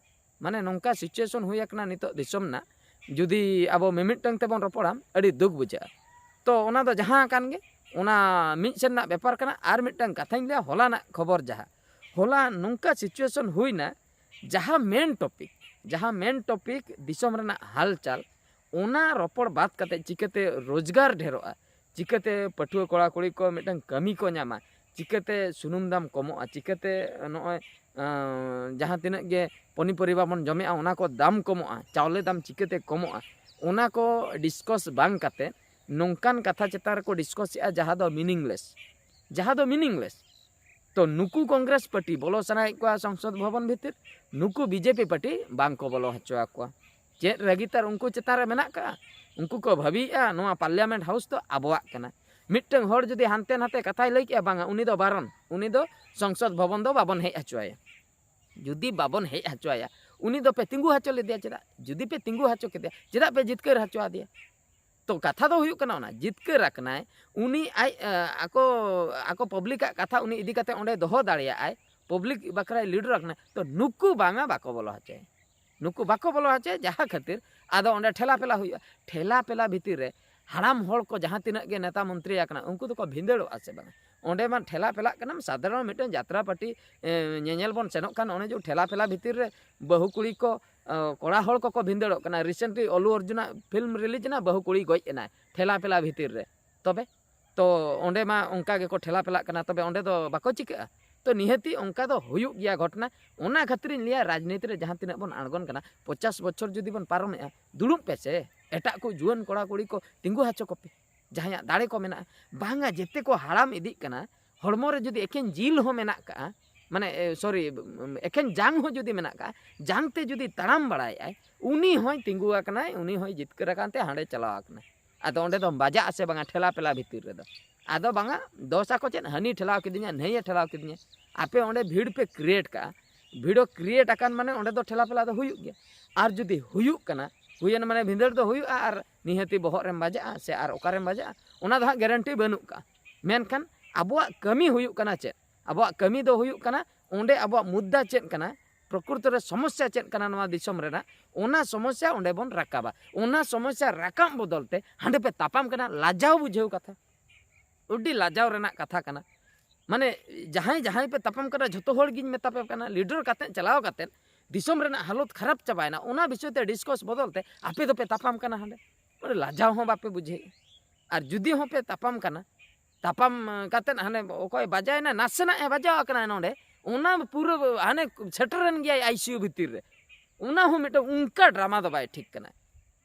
ᱢᱟᱱᱮ ᱱᱚᱝᱠᱟ situation ᱦᱩᱭ ᱟᱠᱟᱱᱟ ᱱᱤᱛᱚᱜ ᱫᱤᱥᱚᱢ ᱨᱮᱱᱟᱜ, ᱡᱩᱫᱤ ᱟᱵᱚ ᱢᱤᱢᱤᱫᱴᱟᱝ ᱛᱮᱵᱚᱱ ᱨᱚᱯᱚᱲᱟ, ᱟᱹᱰᱤ ᱫᱩᱠ ᱵᱩᱡᱷᱟᱹᱜᱼᱟ᱾ ᱛᱚ ᱚᱱᱟ ᱫᱚ ᱡᱟᱦᱟᱸ ᱠᱟᱱ ᱜᱮ, ᱚᱱᱟ ᱢᱤᱫ ᱥᱮᱫ ᱨᱮᱱᱟᱜ ᱵᱮᱯᱟᱨ ᱠᱟᱱᱟ᱾ ᱟᱨ ᱢᱤᱫᱴᱟᱝ ᱠᱟᱛᱷᱟᱧ ᱞᱟᱹᱭᱟ, ᱦᱚᱞᱟᱱᱟᱜ ᱠᱷᱚᱵᱚᱨ ᱡᱟᱦᱟᱸ, ᱦᱚᱞᱟ ᱱᱚᱝᱠᱟ situation ᱦᱩᱭᱱᱟ, ᱡᱟᱦᱟᱸ main topic, ᱡᱟᱦᱟᱸ main topic ᱫᱤᱥᱚᱢ ᱨᱮᱱᱟᱜ ᱦᱟᱞᱪᱟᱞ, ᱚᱱᱟ ᱨᱚᱯᱚᱲ ᱵᱟᱫ ᱠᱟᱛᱮ ᱪᱤᱠᱟᱹᱛᱮ ᱨᱳᱡᱽᱜᱟᱨ ᱰᱷᱮᱨᱚᱜᱼᱟ, ᱪᱤᱠᱟᱹᱛᱮ ᱯᱟᱹᱴᱷᱩᱣᱟᱹ ᱠᱚᱲᱟ ᱠᱩᱲᱤ ᱠᱚ ᱢᱤᱫᱴᱟᱝ ᱠᱟᱹᱢᱤ ᱠᱚ ᱧᱟᱢᱟ, ᱪᱤᱠᱟᱹᱛᱮ ᱥᱩᱱᱩᱢ ᱫᱟᱢ ᱠᱚᱢᱚᱜᱼᱟ, ᱪᱤᱠᱟᱹᱛᱮ ᱱᱚᱜᱼᱚᱭ, ᱟᱸ, ᱡᱟᱦᱟᱸ ᱛᱤᱱᱟᱹᱜ ᱜᱮ ᱯᱚᱱᱤᱯᱚᱨᱤᱵᱟ ᱵᱚᱱ ᱡᱚᱢᱮᱜᱼᱟ, ᱚᱱᱟ ᱠᱚ ᱫᱟᱢ ᱠᱚᱢᱚᱜᱼᱟ, ᱪᱟᱣᱞᱮ ᱫᱟᱢ ᱪᱤᱠᱟᱹᱛᱮ ᱠᱚᱢᱚᱜᱼᱟ, ᱚᱱᱟ ᱠᱚ discuss ᱵᱟᱝ ᱠᱟᱛᱮ ᱱᱚᱝᱠᱟᱱ ᱠᱟᱛᱷᱟ ᱪᱮᱛᱟᱱ ᱨᱮᱠᱚ discuss ᱮᱜᱼᱟ, ᱡᱟᱦᱟᱸ ᱫᱚ meaningless, ᱡᱟᱦᱟᱸ ᱫᱚ meaningless᱾ ᱛᱚ ᱱᱩᱠᱩ ᱠᱚᱝᱜᱨᱮᱥ ᱯᱟᱨᱴᱤ ᱵᱚᱞᱚ ᱥᱟᱱᱟᱭᱮᱫ ᱠᱚᱣᱟ ᱥᱚᱝᱥᱚᱫ ᱵᱷᱚᱵᱚᱱ ᱵᱷᱤᱛᱤᱨ, ᱱᱩᱠᱩ BJP ᱯᱟᱨᱴᱤ ᱵᱟᱝ ᱠᱚ ᱵᱚᱞᱚ ᱦᱚᱪᱚ ᱟᱠᱚᱣᱟ᱾ ᱪᱮᱫ ᱨᱟᱹᱜᱤ ᱛᱟᱨ ᱩᱱᱠᱩ ᱪᱮᱛᱟᱱ ᱨᱮ ᱢᱮᱱᱟᱜ ᱠᱟᱜᱼᱟ? ᱩᱱᱠᱩ ᱠᱚ ᱵᱷᱟᱹᱵᱤᱭᱮᱫᱼᱟ ᱱᱚᱣᱟ Parliament House ᱫᱚ ᱟᱵᱚᱣᱟᱜ ᱠᱟᱱᱟ᱾ ᱢᱤᱫᱴᱟᱝ ᱦᱚᱲ ᱡᱩᱫᱤ ᱦᱟᱱᱛᱮ ᱱᱟᱛᱮ ᱠᱟᱛᱷᱟᱭ ᱞᱟᱹᱭ ᱠᱮᱜᱼᱟ, ᱵᱟᱝᱟ, ᱩᱱᱤ ᱫᱚ ᱵᱟᱨᱚᱱ, ᱩᱱᱤ ᱫᱚ ᱥᱚᱝᱥᱚᱫ ᱵᱷᱚᱵᱚᱱ ᱫᱚ ᱵᱟᱵᱚᱱ ᱦᱮᱡ ᱦᱚᱪᱚ ᱟᱭᱟ᱾ ᱡᱩᱫᱤ ᱵᱟᱵᱚᱱ ᱦᱮᱡ ᱦᱚᱪᱚ ᱟᱭᱟ, ᱩᱱᱤ ᱫᱚ ᱯᱮ ᱛᱤᱸᱜᱩ ᱦᱚᱪᱚ ᱞᱮᱫᱮᱭᱟ ᱪᱮᱫᱟᱜ? ᱡᱩᱫᱤ ᱯᱮ ᱛᱤᱸᱜᱩ ᱦᱚᱪᱚ ᱠᱮᱫᱮᱭᱟ, ᱪᱮᱫᱟᱜ ᱯᱮ ᱡᱤᱛᱠᱟᱹᱨ ᱦᱚᱪᱚ ᱟᱫᱮᱭᱟ? ᱛᱚ ᱠᱟᱛᱷᱟ ᱫᱚ ᱦᱩᱭᱩᱜ ᱠᱟᱱᱟ, ᱚᱱᱟ ᱡᱤᱛᱠᱟᱹᱨ ᱟᱠᱟᱱᱟᱭ, ᱩᱱᱤ ᱟᱡ, ᱮ, ᱟᱠᱚ, ᱟᱠᱚ ᱯᱟᱵᱽᱞᱤᱠᱟᱜ ᱠᱟᱛᱷᱟ ᱩᱱᱤ ᱤᱫᱤ ᱠᱟᱛᱮ ᱚᱸᱰᱮ ᱫᱚᱦᱚ ᱫᱟᱲᱮᱭᱟᱜᱼᱟᱭ, ᱯᱟᱵᱽᱞᱤᱠ ᱵᱟᱠᱷᱨᱟᱭ ᱞᱤᱰᱟᱨ ᱟᱠᱟᱱᱟᱭ᱾ ᱛᱚ ᱱᱩᱠᱩ ᱵᱟᱝᱟ, ᱵᱟᱠᱚ ᱵᱚᱞᱚ ᱦᱚᱪᱚᱭᱟ᱾ ᱱᱩᱠᱩ ᱵᱟᱠᱚ ᱵᱚᱞᱚ ᱦᱚᱪᱚᱭᱟ, ᱡᱟᱦᱟᱸ ᱠᱷᱟᱹᱛᱤᱨ ᱟᱫᱚ ᱚᱸᱰᱮ ᱴᱷᱮᱞᱟ ᱯᱷᱮᱞᱟ ᱦᱩᱭᱩᱜᱼᱟ᱾ ᱴᱷᱮᱞᱟ ᱯᱷᱮᱞᱟ ᱵᱷᱤᱛᱤᱨ ᱨᱮ ᱦᱟᱲᱟᱢ ᱦᱚᱲ ᱠᱚ ᱡᱟᱦᱟᱸ ᱛᱤᱱᱟᱹᱜ ᱜᱮ ᱱᱮᱛᱟ ᱢᱚᱱᱛᱨᱤ ᱟᱠᱟᱱᱟ, ᱩᱱᱠᱩ ᱫᱚᱠᱚ ᱵᱷᱤᱸᱫᱟᱹᱲᱚᱜᱼᱟ ᱥᱮ ᱵᱟᱝᱟ? ᱚᱸᱰᱮ ᱢᱟ ᱴᱷᱮᱞᱟ ᱯᱷᱮᱞᱟᱜ ᱠᱟᱱᱟᱢ, ᱥᱟᱫᱷᱟᱨᱚᱱ ᱢᱤᱫᱴᱟᱝ ᱡᱟᱛᱨᱟ ᱯᱟᱨᱴᱤ, ᱮ, ᱧᱮᱧᱮᱞ ᱵᱚᱱ ᱥᱮᱱᱚᱜ ᱠᱷᱟᱱ, ᱚᱱᱮ ᱡᱮ ᱴᱷᱮᱞᱟ ᱯᱷᱮᱞᱟ ᱵᱷᱤᱛᱤᱨ ᱨᱮ ᱵᱟᱹᱦᱩ ᱠᱩᱲᱤ ᱠᱚ, ᱮ, ᱠᱚᱲᱟ ᱦᱚᱲ ᱠᱚᱠᱚ ᱵᱷᱤᱸᱫᱟᱹᱲᱚᱜ ᱠᱟᱱᱟ᱾ Recently ᱚᱞᱩ ᱚᱨᱡᱩᱱᱟᱜ film release ᱮᱱᱟ, ᱵᱟᱹᱦᱩ ᱠᱩᱲᱤ ᱜᱚᱡ ᱮᱱᱟᱭ ᱴᱷᱮᱞᱟ ᱯᱷᱮᱞᱟ ᱵᱷᱤᱛᱤᱨ ᱨᱮ᱾ ᱛᱚᱵᱮ ᱛᱚ ᱚᱸᱰᱮ ᱢᱟ ᱚᱱᱠᱟ ᱜᱮᱠᱚ ᱴᱷᱮᱞᱟ ᱯᱮᱞᱟᱜ ᱠᱟᱱᱟ, ᱛᱚᱵᱮ ᱚᱸᱰᱮ ᱫᱚ ᱵᱟᱠᱚ ᱪᱤᱠᱟᱹᱜᱼᱟ? ᱛᱚ ᱱᱤᱦᱟᱹᱛᱤ ᱚᱱᱠᱟ ᱫᱚ ᱦᱩᱭᱩᱜ ᱜᱮᱭᱟ ᱜᱷᱚᱴᱚᱱᱟ᱾ ᱚᱱᱟ ᱠᱷᱟᱹᱛᱤᱨᱤᱧ ᱞᱟᱹᱭᱟ, ᱨᱟᱡᱽᱱᱤᱛᱤ ᱨᱮ ᱡᱟᱦᱟᱸ ᱛᱤᱱᱟᱹᱜ ᱵᱚᱱ ᱟᱬᱜᱚᱱ ᱠᱟᱱᱟ, ᱯᱚᱪᱟᱥ ᱵᱚᱪᱷᱚᱨ ᱡᱩᱫᱤ ᱵᱚᱱ ᱯᱟᱨᱚᱢᱮᱜᱼᱟ, ᱫᱩᱲᱩᱵ ᱯᱮ ᱥᱮ, ᱮᱴᱟᱜ ᱠᱚ ᱡᱩᱣᱟᱹᱱ ᱠᱚᱲᱟ ᱠᱩᱲᱤ ᱠᱚ ᱛᱤᱸᱜᱩ ᱦᱚᱪᱚ ᱠᱚᱯᱮ, ᱡᱟᱦᱟᱸᱭᱟᱜ ᱫᱟᱲᱮ ᱠᱚ ᱢᱮᱱᱟᱜᱼᱟ᱾ ᱵᱟᱝᱟ, ᱡᱮᱛᱮ ᱠᱚ ᱦᱟᱲᱟᱢ ᱤᱫᱤᱜ ᱠᱟᱱᱟ, ᱦᱚᱲᱢᱚ ᱨᱮ ᱡᱩᱫᱤ ᱮᱠᱮᱱ ᱡᱤᱞ ᱦᱚᱸ ᱢᱮᱱᱟᱜ ᱠᱟᱜᱼᱟ, ᱢᱟᱱᱮ ᱥᱚᱨᱤ, ᱮᱠᱮᱱ ᱡᱟᱝ ᱦᱚᱸ ᱡᱩᱫᱤ ᱢᱮᱱᱟᱜ ᱠᱟᱜᱼᱟ, ᱡᱟᱝ ᱛᱮ ᱡᱩᱫᱤ ᱛᱟᱲᱟᱢ ᱵᱟᱲᱟᱭᱮᱫᱼᱟᱭ, ᱩᱱᱤ ᱦᱚᱸᱭ ᱛᱤᱸᱜᱩ ᱟᱠᱟᱱᱟᱭ, ᱩᱱᱤ ᱦᱚᱸᱭ ᱡᱤᱛᱠᱟᱹᱨ ᱟᱠᱟᱱ ᱛᱮ ᱦᱟᱸᱰᱮ ᱪᱟᱞᱟᱣ ᱟᱠᱟᱱᱟᱭ᱾ ᱟᱫᱚ ᱚᱸᱰᱮ ᱫᱚᱢ ᱵᱟᱡᱟᱜᱼᱟ ᱥᱮ ᱵᱟᱝᱟ ᱴᱷᱮᱞᱟ ᱯᱮᱞᱟ ᱵᱷᱤᱛᱤᱨ ᱨᱮᱫᱚ? ᱟᱫᱚ ᱵᱟᱝᱟ, ᱫᱚᱥ ᱟᱠᱚ ᱪᱮᱫ, ᱦᱟᱹᱱᱤ ᱴᱷᱮᱞᱟᱣ ᱠᱤᱫᱤᱧᱟ, ᱱᱟᱹᱭᱮ ᱴᱷᱮᱞᱟᱣ ᱠᱤᱫᱤᱧᱟ᱾ ᱟᱯᱮ ᱚᱸᱰᱮ ᱵᱷᱤᱲ ᱯᱮ ᱠᱨᱤᱭᱮᱴ ᱠᱟᱜᱼᱟ, ᱵᱷᱤᱲ ᱠᱨᱤᱭᱮᱴ ᱟᱠᱟᱱ ᱢᱟᱱᱮ ᱚᱸᱰᱮ ᱫᱚ ᱴᱷᱮᱞᱟ ᱯᱮᱞᱟ ᱫᱚ ᱦᱩᱭᱩᱜ ᱜᱮᱭᱟ᱾ ᱟᱨ ᱡᱩᱫᱤ ᱦᱩᱭᱩᱜ ᱠᱟᱱᱟ, ᱦᱩᱭᱮᱱ ᱢᱟᱱᱮ ᱵᱷᱤᱸᱫᱟᱹᱲ ᱫᱚ ᱦᱩᱭᱩᱜᱼᱟ, ᱟᱨ ᱱᱤᱦᱟᱹᱛᱤ ᱵᱚᱦᱚᱜ ᱨᱮᱢ ᱵᱟᱡᱟᱜᱼᱟ ᱥᱮ ᱟᱨ ᱚᱠᱟᱨᱮᱢ ᱵᱟᱡᱟᱜᱼᱟ, ᱚᱱᱟ ᱫᱚ ᱦᱟᱸᱜ ᱜᱮᱨᱮᱱᱴᱤ ᱵᱟᱹᱱᱩᱜ ᱠᱟᱜᱼᱟ᱾ ᱢᱮᱱᱠᱷᱟᱱ ᱟᱵᱚᱣᱟᱜ ᱠᱟᱹᱢᱤ ᱦᱩᱭᱩᱜ ᱠᱟᱱᱟ ᱪᱮᱫ? ᱟᱵᱚᱣᱟᱜ ᱠᱟᱹᱢᱤ ᱫᱚ ᱦᱩᱭᱩᱜ ᱠᱟᱱᱟ, ᱚᱸᱰᱮ ᱟᱵᱚᱣᱟᱜ ᱢᱩᱫᱽᱫᱟ ᱪᱮᱫ ᱠᱟᱱᱟ, ᱯᱨᱚᱠᱨᱤᱛᱚ ᱨᱮ ᱥᱚᱢᱚᱥᱥᱟ ᱪᱮᱫ ᱠᱟᱱᱟ ᱱᱚᱣᱟ ᱫᱤᱥᱚᱢ ᱨᱮᱱᱟᱜ, ᱚᱱᱟ ᱥᱚᱢᱚᱥᱥᱟ ᱚᱸᱰᱮ ᱵᱚᱱ ᱨᱟᱠᱟᱵᱟ᱾ ᱚᱱᱟ ᱥᱚᱢᱚᱥᱥᱟ ᱨᱟᱠᱟᱵ ᱵᱚᱫᱚᱞ ᱛᱮ ᱦᱟᱸᱰᱮ ᱯᱮ ᱛᱟᱯᱟᱢ ᱠᱟᱱᱟ, ᱞᱟᱡᱟᱣ ᱵᱩᱡᱷᱟᱹᱣ ᱠᱟᱛᱷᱟ, ᱟᱹᱰᱤ ᱞᱟᱡᱟᱣ ᱨᱮᱱᱟᱜ ᱠᱟᱛᱷᱟ ᱠᱟᱱᱟ᱾ ᱢᱟᱱᱮ ᱡᱟᱦᱟᱸᱭ ᱡᱟᱦᱟᱸᱭ ᱯᱮ ᱛᱟᱯᱟᱢ ᱠᱟᱱᱟ, ᱡᱷᱚᱛᱚ ᱦᱚᱲ ᱜᱤᱧ ᱢᱮᱛᱟ ᱯᱮ ᱠᱟᱱᱟ, ᱞᱤᱰᱟᱨ ᱠᱟᱛᱮᱫ ᱪᱟᱞᱟᱣ ᱠᱟᱛᱮᱫ ᱫᱤᱥᱚᱢ ᱨᱮᱱᱟᱜ ᱦᱟᱞᱚᱛ ᱠᱷᱟᱨᱟᱯ ᱪᱟᱵᱟᱭᱮᱱᱟ, ᱚᱱᱟ ᱵᱤᱥᱚᱭ ᱛᱮ ᱰᱤᱥᱠᱚᱥ ᱵᱚᱫᱚᱞ ᱛᱮ ᱟᱯᱮ ᱫᱚᱯᱮ ᱛᱟᱯᱟᱢ ᱠᱟᱱᱟ ᱦᱟᱸᱰᱮ᱾ ᱢᱟᱱᱮ ᱞᱟᱡᱟᱣ ᱦᱚᱸ ᱵᱟᱯᱮ ᱵᱩᱡᱷᱟᱹᱣᱮᱫᱼᱟ᱾ ᱟᱨ ᱡᱩᱫᱤ ᱦᱚᱸᱯᱮ ᱛᱟᱯᱟᱢ ᱠᱟᱱᱟ, ᱛᱟᱯᱟᱢ ᱠᱟᱛᱮᱫ ᱦᱟᱱᱮ ᱚᱠᱚᱭ ᱵᱟᱡᱟᱣᱮᱱᱟ, ᱱᱟᱥᱮᱱᱟᱜ ᱮ ᱵᱟᱡᱟᱣ ᱟᱠᱟᱱᱟ ᱱᱚᱰᱮ, ᱚᱱᱟ ᱯᱩᱨᱟᱹ ᱦᱟᱱᱮ ᱥᱮᱴᱮᱨᱮᱱ ᱜᱮᱭᱟᱭ ᱟᱭᱥᱤᱭᱩ ᱵᱷᱤᱛᱤᱨ ᱨᱮ᱾ ᱚᱱᱟ ᱦᱚᱸ ᱢᱤᱫᱴᱟᱝ ᱚᱱᱠᱟ ᱰᱨᱟᱢᱟ ᱫᱚ ᱵᱟᱭ ᱴᱷᱤᱠ ᱠᱟᱱᱟ᱾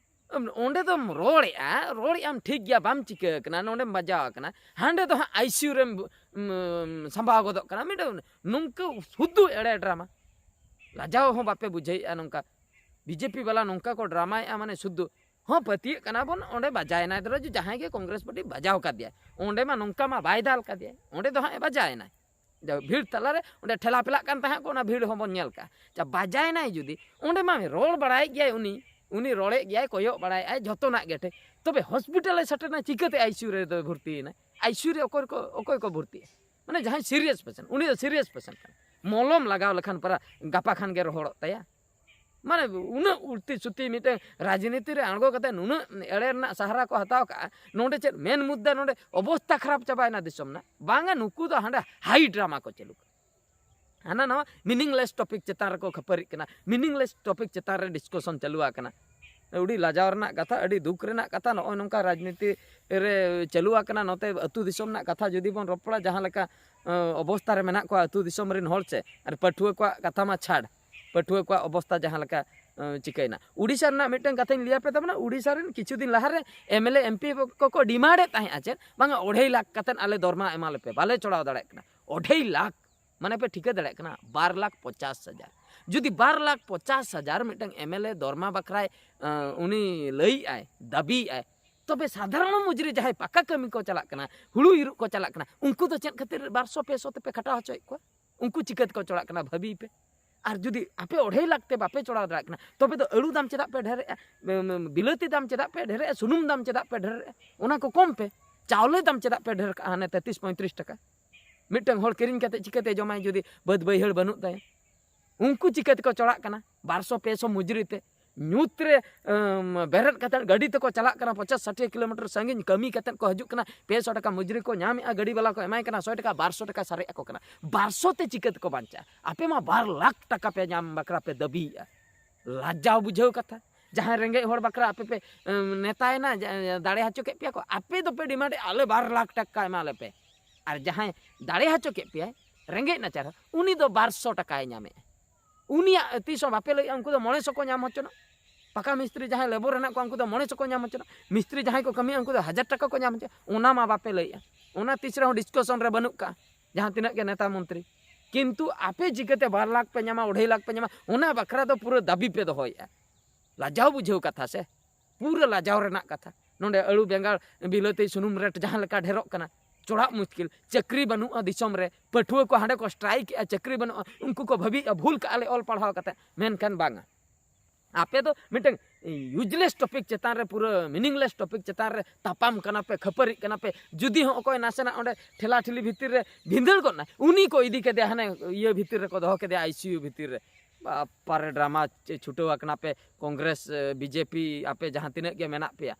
ᱚᱸᱰᱮ ᱫᱚᱢ ᱨᱚᱲᱮᱜᱼᱟ, ᱨᱚᱲᱮᱜᱼᱟᱢ ᱴᱷᱤᱠ ᱜᱮᱭᱟ, ᱵᱟᱢ ᱪᱤᱠᱟᱹ ᱟᱠᱟᱱᱟ, ᱱᱚᱰᱮᱢ ᱵᱟᱡᱟᱣ ᱟᱠᱟᱱᱟ, ᱦᱟᱸᱰᱮ ᱫᱚ ᱦᱟᱸᱜ ᱟᱭᱥᱤᱭᱩ ᱨᱮᱢ ᱩᱢ, ᱥᱟᱢᱵᱟᱣ ᱜᱚᱫᱚᱜ ᱠᱟᱱᱟ᱾ ᱢᱤᱫᱴᱟᱝ ᱱᱚᱝᱠᱟ ᱥᱩᱫᱷᱩ ᱮᱲᱮ ᱰᱨᱟᱢᱟ, ᱞᱟᱡᱟᱣ ᱦᱚᱸ ᱵᱟᱯᱮ ᱵᱩᱡᱷᱟᱹᱣᱮᱫᱼᱟ᱾ ᱱᱚᱝᱠᱟ ᱵᱤᱡᱮᱯᱤ ᱵᱟᱞᱟ ᱱᱚᱝᱠᱟ ᱠᱚ ᱰᱨᱟᱢᱟᱭᱮᱫᱼᱟ, ᱢᱟᱱᱮ ᱥᱩᱫᱷᱩ ᱦᱚᱸ ᱯᱟᱹᱛᱭᱟᱹᱜ ᱠᱟᱱᱟ ᱵᱚᱱ, ᱚᱸᱰᱮ ᱵᱟᱡᱟᱭᱮᱱᱟᱭ ᱫᱷᱚᱨᱚ ᱡᱮ ᱡᱟᱦᱟᱸᱭ ᱜᱮ ᱠᱚᱝᱜᱨᱮᱥ ᱯᱟᱨᱴᱤ ᱵᱟᱡᱟᱣ ᱠᱟᱫᱮᱭᱟᱭ, ᱚᱸᱰᱮ ᱢᱟ ᱱᱚᱝᱠᱟ ᱢᱟ ᱵᱟᱭ ᱫᱟᱞ ᱠᱟᱫᱮᱭᱟᱭ, ᱚᱸᱰᱮ ᱫᱚ ᱦᱟᱸᱜ ᱮ ᱵᱟᱡᱟᱭᱮᱱᱟᱭ᱾ ᱡᱟ ᱵᱷᱤᱲ ᱛᱟᱞᱟᱨᱮ ᱚᱸᱰᱮ ᱴᱷᱮᱞᱟ ᱯᱷᱮᱞᱟᱜ ᱠᱟᱱ ᱛᱟᱦᱮᱸᱫ ᱠᱚ, ᱚᱱᱟ ᱵᱷᱤᱲ ᱦᱚᱸᱵᱚᱱ ᱧᱮᱞ ᱠᱟᱜᱼᱟ᱾ ᱡᱟ ᱵᱟᱡᱟᱭᱮᱱᱟᱭ ᱡᱩᱫᱤ, ᱚᱸᱰᱮ ᱢᱟ ᱨᱚᱲ ᱵᱟᱲᱟᱭᱮᱫ ᱜᱮᱭᱟᱭ ᱩᱱᱤ, ᱩᱱᱤ ᱨᱚᱲᱮᱫ ᱜᱮᱭᱟᱭ, ᱠᱚᱭᱚᱜ ᱵᱟᱲᱟᱭᱮᱫ ᱟᱭ, ᱡᱷᱚᱛᱚᱱᱟᱜ ᱜᱮ ᱴᱷᱤᱠ, ᱛᱚᱵᱮ ᱦᱚᱥᱯᱤᱴᱟᱞᱮ ᱥᱮᱴᱮᱨᱱᱟ, ᱪᱤᱠᱟᱹᱛᱮ ᱟᱭᱥᱤᱭᱩ ᱨᱮ ᱫᱚᱭ ᱵᱷᱚᱨᱛᱤᱭᱮᱱᱟ? ᱟᱭᱥᱤᱭᱩ ᱨᱮ ᱚᱠᱚᱭ ᱠᱚ, ᱚᱠᱚᱭ ᱠᱚ ᱵᱷᱚᱨᱛᱤᱜᱼᱟ? ᱢᱟᱱᱮ ᱡᱟᱦᱟᱸᱭ ᱥᱤᱨᱤᱭᱟᱥ ᱯᱮᱥᱮᱱᱴ, ᱩᱱᱤ ᱫᱚ ᱥᱤᱨᱤᱭᱟᱥ ᱯᱮᱥᱮᱱᱴ ᱠᱟᱱᱟ᱾ ᱢᱚᱞᱚᱢ ᱞᱟᱜᱟᱣ ᱞᱮᱠᱷᱟᱱ ᱯᱟᱨᱟ ᱜᱟᱯᱟ ᱠᱷᱟᱱ ᱜᱮ ᱨᱚᱦᱚᱲᱚᱜ ᱛᱟᱭᱟ᱾ ᱢᱟᱱᱮ ᱩᱱᱟᱹᱜ ᱩᱞᱴᱤ ᱥᱩᱛᱤ ᱢᱤᱫᱴᱟᱝ ᱨᱟᱡᱽᱱᱤᱛᱤ ᱨᱮ ᱟᱬᱜᱚ ᱠᱟᱛᱮ ᱱᱩᱱᱟᱹᱜ ᱮᱲᱮ ᱨᱮᱱᱟᱜ ᱥᱟᱦᱟᱨᱟ ᱠᱚ ᱦᱟᱛᱟᱣ ᱠᱟᱜᱼᱟ᱾ ᱱᱚᱰᱮ ᱪᱮᱫ ᱢᱮᱱ ᱢᱩᱫᱽᱫᱟ? ᱱᱚᱰᱮ ᱚᱵᱚᱥᱛᱟ ᱠᱷᱟᱨᱟᱯ ᱪᱟᱵᱟᱭᱮᱱᱟ ᱫᱤᱥᱚᱢ ᱨᱮᱱᱟᱜ᱾ ᱵᱟᱝᱟ, ᱱᱩᱠᱩ ᱫᱚ ᱦᱟᱸᱰᱮ ᱦᱟᱭ ᱰᱨᱟᱢᱟ ᱠᱚ ᱪᱟᱹᱞᱩ ᱠᱟᱜᱼᱟ᱾ ᱦᱟᱱᱟ ᱱᱟᱣᱟ ᱢᱤᱱᱤᱝᱞᱮᱥ ᱴᱚᱯᱤᱠ ᱪᱮᱛᱟᱱ ᱨᱮᱠᱚ ᱠᱷᱟᱹᱯᱟᱹᱨᱤᱜ ᱠᱟᱱᱟ, ᱢᱤᱱᱤᱝᱞᱮᱥ ᱴᱚᱯᱤᱠ ᱪᱮᱛᱟᱱ ᱨᱮ ᱰᱤᱥᱠᱚᱥᱚᱱ ᱪᱟᱹᱞᱩ ᱟᱠᱟᱱᱟ᱾ ᱟᱹᱰᱤ ᱞᱟᱡᱟᱣ ᱨᱮᱱᱟᱜ ᱠᱟᱛᱷᱟ, ᱟᱹᱰᱤ ᱫᱩᱠ ᱨᱮᱱᱟᱜ ᱠᱟᱛᱷᱟ᱾ ᱱᱚᱜᱼᱚᱭ ᱱᱚᱝᱠᱟ ᱨᱟᱡᱽᱱᱤᱛᱤ ᱨᱮ ᱪᱟᱹᱞᱩ ᱟᱠᱟᱱᱟ᱾ ᱱᱚᱛᱮ ᱟᱹᱛᱩ ᱫᱤᱥᱚᱢ ᱨᱮᱱᱟᱜ ᱠᱟᱛᱷᱟ ᱡᱩᱫᱤ ᱵᱚᱱ ᱨᱚᱯᱚᱲᱟ, ᱡᱟᱦᱟᱸ ᱞᱮᱠᱟ ᱚᱵᱚᱥᱛᱟ ᱨᱮ ᱢᱮᱱᱟᱜ ᱠᱚᱣᱟ ᱟᱹᱛᱩ ᱫᱤᱥᱚᱢ ᱨᱮᱱ ᱦᱚᱲ ᱪᱮ, ᱟᱨ ᱯᱟᱹᱴᱷᱩᱣᱟᱹ ᱠᱚᱣᱟᱜ ᱠᱟᱛᱷᱟ ᱢᱟ ᱪᱷᱟᱲ, ᱯᱟᱹᱴᱷᱩᱣᱟᱹ ᱠᱚᱣᱟᱜ ᱚᱵᱚᱥᱛᱟ ᱡᱟᱦᱟᱸ ᱞᱮᱠᱟ ᱪᱤᱠᱟᱹᱭᱮᱱᱟ᱾ ᱩᱰᱤᱥᱟ ᱨᱮᱱᱟᱜ ᱢᱤᱫᱴᱟᱝ ᱠᱟᱛᱷᱟᱧ ᱞᱟᱹᱭ ᱟᱯᱮ ᱛᱟᱵᱚᱱᱟ᱾ ᱩᱰᱤᱥᱟ ᱨᱮᱱ ᱠᱤᱪᱷᱩ ᱫᱤᱱ ᱞᱟᱦᱟᱨᱮ M L A M P ᱠᱚᱠᱚ ᱰᱤᱢᱟᱱᱰ ᱮᱫ ᱛᱟᱦᱮᱸᱫᱼᱟ ᱪᱮᱫ ᱵᱟᱝᱟ, ᱚᱲᱟᱭ ᱞᱟᱠᱷ ᱠᱟᱛᱮᱫ ᱟᱞᱮ ᱫᱚᱨᱢᱟ ᱮᱢᱟ ᱞᱮᱯᱮ, ᱵᱟᱞᱮ ᱪᱚᱲᱟᱣ ᱫᱟᱲᱮᱭᱟᱜ ᱠᱟᱱᱟ᱾ ᱚᱲᱟᱭ ᱞᱟᱠᱷ ᱢᱟᱱᱮ ᱯᱮ ᱴᱷᱤᱠᱟᱹ ᱫᱟᱲᱮᱭᱟᱜ ᱠᱟᱱᱟ, ᱵᱟᱨ ᱞᱟᱠᱷ ᱯᱚᱪᱟᱥ ᱦᱟᱡᱟᱨ᱾ ᱡᱩᱫᱤ ᱵᱟᱨ ᱞᱟᱠᱷ ᱯᱚᱪᱟᱥ ᱦᱟᱡᱟᱨ ᱢᱤᱫᱴᱟᱝ ᱮᱢ ᱮᱞ ᱮ ᱫᱚᱨᱢᱟ ᱵᱟᱠᱷᱨᱟᱭ ᱩᱱᱤ ᱞᱟᱹᱭᱮᱫ ᱟᱭ, ᱫᱟᱹᱵᱤᱭᱮᱫ ᱟᱭ, ᱛᱚᱵᱮ ᱥᱟᱫᱷᱟᱨᱚᱱ ᱢᱩᱡᱽᱨᱤ ᱡᱟᱦᱟᱸᱭ ᱯᱟᱠᱟ ᱠᱟᱹᱢᱤ ᱠᱚ ᱪᱟᱞᱟᱜ ᱠᱟᱱᱟ, ᱦᱩᱲᱩ ᱤᱨᱚᱜ ᱠᱚ ᱪᱟᱞᱟᱜ ᱠᱟᱱᱟ, ᱩᱱᱠᱩ ᱫᱚ ᱪᱮᱫ ᱠᱷᱟᱹᱛᱤᱨ ᱵᱟᱨᱥᱚ ᱯᱮᱥᱚ ᱛᱮᱯᱮ ᱠᱷᱟᱴᱟᱣ ᱦᱚᱪᱚᱭᱮᱫ ᱠᱚᱣᱟ? ᱩᱱᱠᱩ ᱪᱤᱠᱟᱹ ᱛᱮᱠᱚ ᱪᱚᱲᱟᱜ ᱠᱟᱱᱟ ᱵᱷᱟᱹᱵᱤᱭ ᱯᱮ᱾ ᱟᱨ ᱡᱩᱫᱤ ᱟᱯᱮ ᱚᱲᱟᱭ ᱞᱟᱠᱷ ᱛᱮ ᱵᱟᱯᱮ ᱪᱚᱲᱟᱣ ᱫᱟᱲᱮᱭᱟᱜ ᱠᱟᱱᱟ, ᱛᱚᱵᱮ ᱫᱚ ᱟᱹᱞᱩ ᱫᱟᱢ ᱪᱮᱫᱟᱜ ᱯᱮ ᱰᱷᱮᱨᱮᱜᱼᱟ? ᱵᱤᱞᱟᱹᱛᱤ ᱫᱟᱢ ᱪᱮᱫᱟᱜ ᱯᱮ ᱰᱷᱮᱨᱮᱜᱼᱟ? ᱥᱩᱱᱩᱢ ᱫᱟᱢ ᱪᱮᱫᱟᱜ ᱯᱮ ᱰᱷᱮᱨᱮᱜᱼᱟ? ᱚᱱᱟ ᱠᱚ ᱠᱚᱢ ᱯᱮ᱾ ᱪᱟᱣᱞᱮ ᱫᱟᱢ ᱪᱮᱫᱟᱜ ᱯᱮ ᱰᱷᱮᱨ ᱠᱟᱜᱼᱟ ᱦᱟᱱᱮ ᱛᱮᱛᱨᱤᱥ ᱯᱚᱸᱭᱛᱨᱤᱥ ᱴᱟᱠᱟ? ᱢᱤᱫᱴᱟᱝ ᱦᱚᱲ ᱠᱤᱨᱤᱧ ᱠᱟᱛᱮ ᱪᱤᱠᱟᱹᱛᱮ ᱡᱚᱢᱟᱭ ᱡᱩᱫᱤ ᱵᱟᱹᱫᱽ ᱵᱟᱹᱭᱦᱟᱹᱲ ᱵᱟᱹᱱᱩᱜ ᱛᱟᱭᱟ? ᱩᱱᱠᱩ ᱪᱤᱠᱟᱹ ᱛᱮᱠᱚ ᱪᱚᱲᱟᱜ ᱠᱟᱱᱟ ᱵᱟᱨᱥᱚ ᱯᱮᱥᱚ ᱢᱩᱡᱽᱨᱤ ᱛᱮ? ᱧᱩᱛ ᱨᱮ ᱵᱮᱨᱮᱫ ᱠᱟᱛᱮ ᱜᱟᱹᱰᱤ ᱛᱮᱠᱚ ᱪᱟᱞᱟᱜ ᱠᱟᱱᱟ, ᱯᱚᱪᱟᱥ ᱥᱟᱴᱷᱤᱭᱟᱹ ᱠᱤᱞᱳᱢᱤᱴᱟᱨ ᱥᱟᱺᱜᱤᱧ ᱠᱟᱹᱢᱤ ᱠᱟᱛᱮ ᱠᱚ ᱦᱤᱡᱩᱜ ᱠᱟᱱᱟ, ᱯᱮ ᱥᱚ ᱴᱟᱠᱟ ᱢᱩᱡᱽᱨᱤ ᱠᱚ ᱧᱟᱢᱮᱜᱼᱟ, ᱜᱟᱹᱰᱤ ᱵᱟᱞᱟ ᱠᱚ ᱮᱢᱟᱭ ᱠᱟᱱᱟ ᱥᱚᱭ ᱴᱟᱠᱟ, ᱵᱟᱨᱥᱚ ᱴᱟᱠᱟ ᱥᱟᱨᱮᱡ ᱟᱠᱚ ᱠᱟᱱᱟ᱾ ᱵᱟᱨᱥᱚ ᱛᱮ ᱪᱤᱠᱟᱹ ᱛᱮᱠᱚ ᱵᱟᱧᱪᱟᱜᱼᱟ? ᱟᱯᱮ ᱢᱟ ᱵᱟᱨ ᱞᱟᱠᱷ ᱴᱟᱠᱟ ᱯᱮ ᱧᱟᱢ ᱵᱟᱠᱷᱨᱟ ᱯᱮ ᱫᱟᱹᱵᱤᱭᱮᱜᱼᱟ᱾ ᱞᱟᱡᱟᱣ ᱵᱩᱡᱷᱟᱹᱣ ᱠᱟᱛᱷᱟ᱾ ᱡᱟᱦᱟᱸᱭ ᱨᱮᱸᱜᱮᱡ ᱦᱚᱲ ᱵᱟᱠᱷᱨᱟ ᱟᱯᱮ ᱯᱮ ᱱᱮᱛᱟᱭᱮᱱᱟ, ᱫᱟᱲᱮ ᱦᱚᱪᱚ ᱠᱮᱫ ᱯᱮᱭᱟ ᱠᱚ, ᱟᱯᱮ ᱫᱚᱯᱮ ᱰᱤᱢᱟᱱᱰ ᱮᱫᱼᱟ ᱟᱞᱮ ᱵᱟᱨ ᱞᱟᱠᱷ ᱴᱟᱠᱟ ᱮᱢᱟ ᱞᱮᱯᱮ᱾ ᱟᱨ ᱡᱟᱦᱟᱸᱭ ᱫᱟᱲᱮ ᱦᱚᱪᱚ ᱠᱮᱫ ᱯᱮᱭᱟᱭ, ᱨᱮᱸᱜᱮᱡ ᱱᱟᱪᱟᱨ ᱦᱚᱲ, ᱩᱱᱤ ᱫᱚ ᱵᱟᱨ ᱥᱚ ᱴᱟᱠᱟᱭ ᱧᱟᱢᱮᱫᱼᱟ᱾ ᱩᱱᱤᱭᱟᱜ ᱛᱤᱥ ᱦᱚᱸ ᱵᱟᱯᱮ ᱞᱟᱹᱭᱮᱜᱼᱟ ᱩᱱᱠᱩ ᱫᱚ ᱢᱚᱬᱮ ᱥᱚ ᱠᱚ ᱧᱟᱢ ᱦᱚᱪᱚᱱᱟ᱾ ᱯᱟᱠᱟ ᱢᱤᱥᱛᱨᱤ ᱡᱟᱦᱟᱸᱭ ᱞᱮᱵᱚᱨ ᱦᱮᱱᱟᱜ ᱠᱚᱣᱟ ᱩᱱᱠᱩ ᱫᱚ ᱢᱚᱬᱮ ᱥᱚ ᱠᱚ ᱧᱟᱢ ᱦᱚᱪᱚᱱᱟ᱾ ᱢᱤᱥᱛᱨᱤ ᱡᱟᱦᱟᱸᱭ ᱠᱚ ᱠᱟᱹᱢᱤᱭᱟ ᱩᱱᱠᱩ ᱫᱚ ᱦᱟᱡᱟᱨ ᱴᱟᱠᱟ ᱠᱚ ᱧᱟᱢ ᱦᱚᱪᱚ, ᱚᱱᱟ ᱢᱟ ᱵᱟᱯᱮ ᱞᱟᱹᱭᱮᱜᱼᱟ᱾ ᱚᱱᱟ ᱛᱤᱥ ᱨᱮᱦᱚᱸ ᱰᱤᱥᱠᱟᱥᱚᱱ ᱨᱮ ᱵᱟᱹᱱᱩᱜ ᱠᱟᱜᱼᱟ ᱡᱟᱦᱟᱸ ᱛᱤᱱᱟᱹᱜ ᱜᱮ ᱱᱮᱛᱟ ᱢᱚᱱᱛᱨᱤ᱾ ᱠᱤᱱᱛᱩ ᱟᱯᱮ ᱪᱤᱠᱟᱹᱛᱮ ᱵᱟᱨ ᱞᱟᱠᱷ ᱯᱮ ᱧᱟᱢᱟ, ᱚᱲᱟᱭ ᱞᱟᱠᱷ ᱯᱮ ᱧᱟᱢᱟ, ᱚᱱᱟ ᱵᱟᱠᱷᱨᱟ ᱫᱚ ᱯᱩᱨᱟᱹ ᱫᱟᱹᱵᱤ ᱯᱮ ᱫᱚᱦᱚᱭᱮᱫᱼᱟ᱾ ᱞᱟᱡᱟᱣ ᱵᱩᱡᱷᱟᱹᱣ ᱠᱟᱛᱷᱟ ᱥᱮ, ᱯᱩᱨᱟᱹ ᱞᱟᱡᱟᱣ ᱨᱮᱱᱟᱜ ᱠᱟᱛᱷᱟ᱾ ᱱᱚᱰᱮ ᱟᱹᱞᱩ, ᱵᱮᱸᱜᱟᱲ, ᱵᱤᱞᱟᱹᱛᱤ ᱥᱩᱱᱩᱢ ᱨᱮᱴ ᱡᱟᱦᱟᱸ ᱞᱮᱠᱟ ᱰᱷᱮᱨᱚᱜ ᱠᱟᱱᱟ, ᱪᱚᱲᱟᱜ ᱢᱩᱥᱠᱤᱞ, ᱪᱟᱹᱠᱨᱤ ᱵᱟᱹᱱᱩᱜᱼᱟ ᱫᱤᱥᱚᱢ ᱨᱮ, ᱯᱟᱹᱴᱷᱩᱣᱟᱹ ᱠᱚ ᱦᱟᱸᱰᱮ ᱠᱚ ᱥᱴᱨᱟᱭᱤᱠ ᱮᱜᱼᱟ, ᱪᱟᱹᱠᱨᱤ ᱵᱟᱹᱱᱩᱜᱼᱟ, ᱩᱱᱠᱩ ᱠᱚ ᱵᱷᱟᱹᱵᱤᱭᱮᱜᱼᱟ ᱵᱷᱩᱞ ᱠᱟᱜᱼᱟ ᱞᱮ ᱚᱞ ᱯᱟᱲᱦᱟᱣ ᱠᱟᱛᱮ, ᱢᱮᱱᱠᱷᱟᱱ ᱵᱟᱝᱟ᱾ ᱟᱯᱮ ᱫᱚ ᱢᱤᱫᱴᱟᱝ ᱤᱭᱩᱡᱽᱞᱮᱥ ᱴᱚᱯᱤᱠ ᱪᱮᱛᱟᱱ ᱨᱮ, ᱯᱩᱨᱟᱹ ᱢᱤᱱᱤᱝᱞᱮᱥ ᱴᱚᱯᱤᱠ ᱪᱮᱛᱟᱱ ᱨᱮ ᱛᱟᱯᱟᱢ ᱠᱟᱱᱟ ᱯᱮ, ᱠᱷᱟᱹᱯᱟᱹᱨᱤᱜ ᱠᱟᱱᱟ ᱯᱮ᱾ ᱡᱩᱫᱤ ᱦᱚᱸ ᱚᱠᱚᱭ ᱱᱟᱥᱮᱱᱟᱜ ᱚᱸᱰᱮ ᱴᱷᱮᱞᱟ ᱴᱷᱤᱞᱤ ᱵᱷᱤᱛᱤᱨ ᱨᱮ ᱵᱷᱤᱸᱫᱟᱹᱲ ᱜᱚᱫ ᱱᱟᱭ, ᱩᱱᱤ ᱠᱚ ᱤᱫᱤ ᱠᱮᱫᱮᱭᱟ ᱦᱟᱱᱮ ᱤᱭᱟᱹ ᱵᱷᱤᱛᱤᱨ ᱨᱮᱠᱚ ᱫᱚᱦᱚ ᱠᱮᱫᱮᱭᱟ, ᱟᱭ ᱥᱤ ᱭᱩ ᱵᱷᱤᱛᱤᱨ ᱨᱮ᱾ ᱵᱟᱯᱟᱨᱮ ᱰᱨᱟᱢᱟ ᱪᱮ ᱪᱷᱩᱴᱟᱹᱣ ᱟᱠᱟᱱᱟ ᱯᱮ, ᱠᱚᱝᱜᱨᱮᱥ, ᱮ, ᱵᱤ ᱡᱮ ᱯᱤ, ᱟᱯᱮ ᱡᱟᱦᱟᱸ ᱛᱤᱱᱟᱹᱜ ᱜᱮ ᱢᱮᱱᱟᱜ ᱯᱮᱭᱟ᱾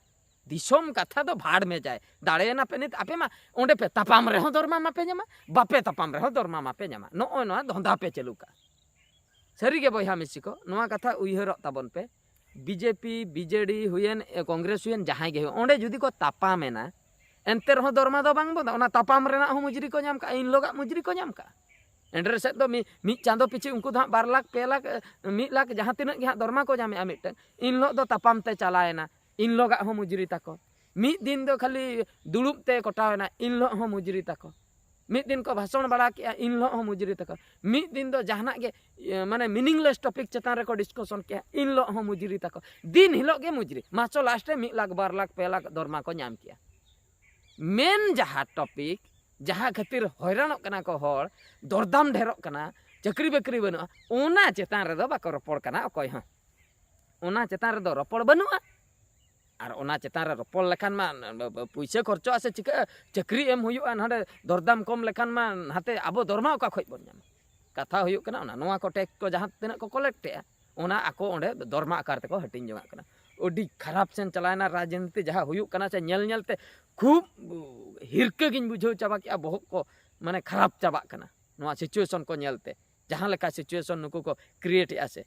ᱫᱤᱥᱚᱢ ᱠᱟᱛᱷᱟ ᱫᱚ ᱵᱷᱟᱲ ᱢᱮ ᱡᱟᱭ᱾ ᱫᱟᱲᱮᱭᱮᱱᱟ ᱯᱮ ᱱᱤᱛ, ᱟᱯᱮ ᱢᱟ ᱚᱸᱰᱮ ᱯᱮ ᱛᱟᱯᱟᱢ ᱨᱮᱦᱚᱸ ᱫᱚᱨᱢᱟ ᱢᱟᱯᱮ ᱧᱟᱢᱟ, ᱵᱟᱯᱮ ᱛᱟᱯᱟᱢ ᱨᱮᱦᱚᱸ ᱫᱚᱨᱢᱟ ᱢᱟᱯᱮ ᱧᱟᱢᱟ᱾ ᱱᱚᱜᱼᱚᱭ ᱱᱚᱣᱟ ᱫᱷᱚᱸᱫᱟ ᱯᱮ ᱪᱟᱹᱞᱩ ᱠᱟᱜᱼᱟ᱾ ᱥᱟᱹᱨᱤᱜᱮ ᱵᱚᱭᱦᱟ ᱢᱤᱥᱤ ᱠᱚ, ᱱᱚᱣᱟ ᱠᱟᱛᱷᱟ ᱩᱭᱦᱟᱹᱨᱚᱜ ᱛᱟᱵᱚᱱ ᱯᱮ᱾ ᱵᱤᱡᱮᱯᱤ, ᱵᱤᱡᱮᱰᱤ ᱦᱩᱭᱮᱱ, ᱮ, ᱠᱚᱝᱜᱨᱮᱥ ᱦᱩᱭᱮᱱ, ᱡᱟᱦᱟᱸᱭ ᱜᱮ ᱦᱩᱭᱩᱜ, ᱚᱸᱰᱮ ᱡᱩᱫᱤ ᱠᱚ ᱛᱟᱯᱟᱢᱮᱱᱟ, ᱮᱱᱛᱮ ᱨᱮᱦᱚᱸ ᱫᱚᱨᱢᱟ ᱫᱚ ᱵᱟᱝ ᱵᱚᱱᱫᱚ᱾ ᱚᱱᱟ ᱛᱟᱯᱟᱢ ᱨᱮᱱᱟᱜ ᱦᱚᱸ ᱢᱩᱡᱽᱨᱤ ᱠᱚ ᱧᱟᱢ ᱠᱟᱜᱼᱟ, ᱤᱱ ᱦᱤᱞᱳᱜᱟᱜ ᱢᱩᱡᱽᱨᱤ ᱠᱚ ᱧᱟᱢ ᱠᱟᱜᱼᱟ᱾ ᱮᱱᱨᱮ ᱥᱮᱫ ᱫᱚ ᱢᱤ-, ᱢᱤᱫ ᱪᱟᱸᱫᱚ ᱯᱤᱪᱷᱤ ᱩᱱᱠᱩ ᱫᱚ ᱦᱟᱸᱜ ᱵᱟᱨ ᱞᱟᱠᱷ, ᱯᱮ ᱞᱟᱠᱷ, ᱮ, ᱢᱤᱫ ᱞᱟᱠᱷ ᱡᱟᱦᱟᱸ ᱛᱤᱱᱟᱹᱜ ᱜᱮ ᱦᱟᱸᱜ ᱫᱚᱨᱢᱟ ᱠᱚ ᱧᱟᱢᱮᱜᱼᱟ ᱢᱤᱫᱴᱟᱝ, ᱤᱱ ᱦᱤᱞᱳᱜ ᱫᱚ ᱛᱟᱯᱟᱢ ᱛᱮ ᱪᱟᱞᱟᱣᱮᱱᱟ, ᱤᱱ ᱦᱤᱞᱳᱜᱟᱜ ᱦᱚᱸ ᱢᱩᱡᱽᱨᱤ ᱛᱟᱠᱚ᱾ ᱢᱤᱫ ᱫᱤᱱ ᱫᱚ ᱠᱷᱟᱹᱞᱤ ᱫᱩᱲᱩᱵ ᱛᱮ ᱠᱚᱴᱟᱣᱮᱱᱟ, ᱤᱱ ᱦᱤᱞᱳᱜ ᱦᱚᱸ ᱢᱩᱡᱽᱨᱤ ᱛᱟᱠᱚ᱾ ᱢᱤᱫ ᱫᱤᱱ ᱠᱚ ᱵᱷᱟᱥᱚᱱ ᱵᱟᱲᱟ ᱠᱮᱜᱼᱟ, ᱤᱱ ᱦᱤᱞᱳᱜ ᱦᱚᱸ ᱢᱩᱡᱽᱨᱤ ᱛᱟᱠᱚ᱾ ᱢᱤᱫ ᱫᱤᱱ ᱫᱚ ᱡᱟᱦᱟᱱᱟᱜ ᱜᱮ, ᱤᱭᱟᱹ, ᱢᱟᱱᱮ meaningless topic ᱪᱮᱛᱟᱱ ᱨᱮᱠᱚ discussion ᱠᱮᱜᱼᱟ, ᱤᱱ ᱦᱤᱞᱳᱜ ᱦᱚᱸ ᱢᱩᱡᱽᱨᱤ ᱛᱟᱠᱚ᱾ ᱫᱤᱱ ᱦᱤᱞᱳᱜ ᱜᱮ ᱢᱩᱡᱽᱨᱤ᱾ ᱢᱟᱥᱚ last ᱨᱮ ᱢᱤᱫ ᱞᱟᱠᱷ, ᱵᱟᱨ ᱞᱟᱠᱷ, ᱯᱮ ᱞᱟᱠᱷ ᱫᱚᱨᱢᱟ ᱠᱚ ᱧᱟᱢ ᱠᱮᱜᱼᱟ᱾ ᱢᱮᱱ ᱡᱟᱦᱟᱸ topic, ᱡᱟᱦᱟᱸ ᱠᱷᱟᱹᱛᱤᱨ ᱦᱚᱭᱨᱟᱱᱚᱜ ᱠᱟᱱᱟ ᱠᱚ ᱦᱚᱲ, ᱫᱚᱨᱫᱟᱢ ᱰᱷᱮᱨᱚᱜ ᱠᱟᱱᱟ, ᱪᱟᱹᱠᱨᱤ ᱵᱟᱹᱠᱨᱤ ᱵᱟᱹᱱᱩᱜᱼᱟ, ᱚᱱᱟ ᱪᱮᱛᱟᱱ ᱨᱮᱫᱚ ᱵᱟᱠᱚ ᱨᱚᱯᱚᱲ ᱠᱟᱱᱟ ᱚᱠᱚᱭ ᱦᱚᱸ᱾ ᱚᱱᱟ ᱪᱮᱛᱟᱱ ᱨᱮᱫᱚ ᱨᱚᱯᱚᱲ ᱵᱟᱹᱱᱩᱜᱼᱟ᱾ ᱟᱨ ᱚᱱᱟ ᱪᱮᱛᱟᱱ ᱨᱮ ᱨᱚᱯᱚᱲ ᱞᱮᱠᱷᱟᱱ ᱢᱟ ᱯᱩᱭᱥᱟᱹ ᱠᱷᱚᱨᱪᱚᱜᱼᱟ ᱥᱮ ᱪᱤᱠᱟᱹᱜᱼᱟ, ᱪᱟᱹᱠᱨᱤ ᱮᱢ ᱦᱩᱭᱩᱜᱼᱟ, ᱱᱚᱰᱮ ᱫᱚᱨᱫᱟᱢ ᱠᱚᱢ ᱞᱮᱠᱷᱟᱱ ᱢᱟ ᱱᱟᱛᱮ ᱟᱵᱚ ᱫᱚᱨᱢᱟ ᱚᱠᱟ ᱠᱷᱚᱡ ᱵᱚᱱ ᱧᱟᱢᱟ? ᱠᱟᱛᱷᱟ ᱦᱩᱭᱩᱜ ᱠᱟᱱᱟ ᱚᱱᱟ, ᱱᱚᱣᱟ ᱠᱚ tax ᱠᱚ ᱡᱟᱦᱟᱸ ᱛᱤᱱᱟᱹᱜ ᱠᱚ collect ᱮᱜᱼᱟ, ᱚᱱᱟ ᱟᱠᱚ ᱚᱸᱰᱮ ᱫᱚᱨᱢᱟ ᱟᱠᱟᱨ ᱛᱮᱠᱚ ᱦᱟᱹᱴᱤᱧ ᱡᱚᱝᱟᱜ ᱠᱟᱱᱟ᱾ ᱟᱹᱰᱤ ᱠᱷᱟᱨᱟᱯ ᱥᱮᱱ ᱪᱟᱞᱟᱣᱮᱱᱟ ᱨᱟᱡᱽᱱᱤᱛᱤ, ᱡᱟᱦᱟᱸ ᱦᱩᱭᱩᱜ ᱠᱟᱱᱟ ᱥᱮ ᱧᱮᱞ ᱧᱮᱞ ᱛᱮ ᱠᱷᱩᱵ ᱦᱤᱨᱠᱟᱹ ᱜᱤᱧ ᱵᱩᱡᱷᱟᱹᱣ ᱪᱟᱵᱟ ᱠᱮᱜᱼᱟ, ᱵᱚᱦᱚᱜ ᱠᱚ ᱢᱟᱱᱮ ᱠᱷᱟᱨᱟᱯ ᱪᱟᱵᱟᱜ ᱠᱟᱱᱟ ᱱᱚᱣᱟ situation ᱠᱚ ᱧᱮᱞ ᱛᱮ᱾ ᱡᱟᱦᱟᱸ ᱞᱮᱠᱟ situation ᱱᱩᱠᱩ ᱠᱚ create ᱮᱜᱼᱟ ᱥᱮ,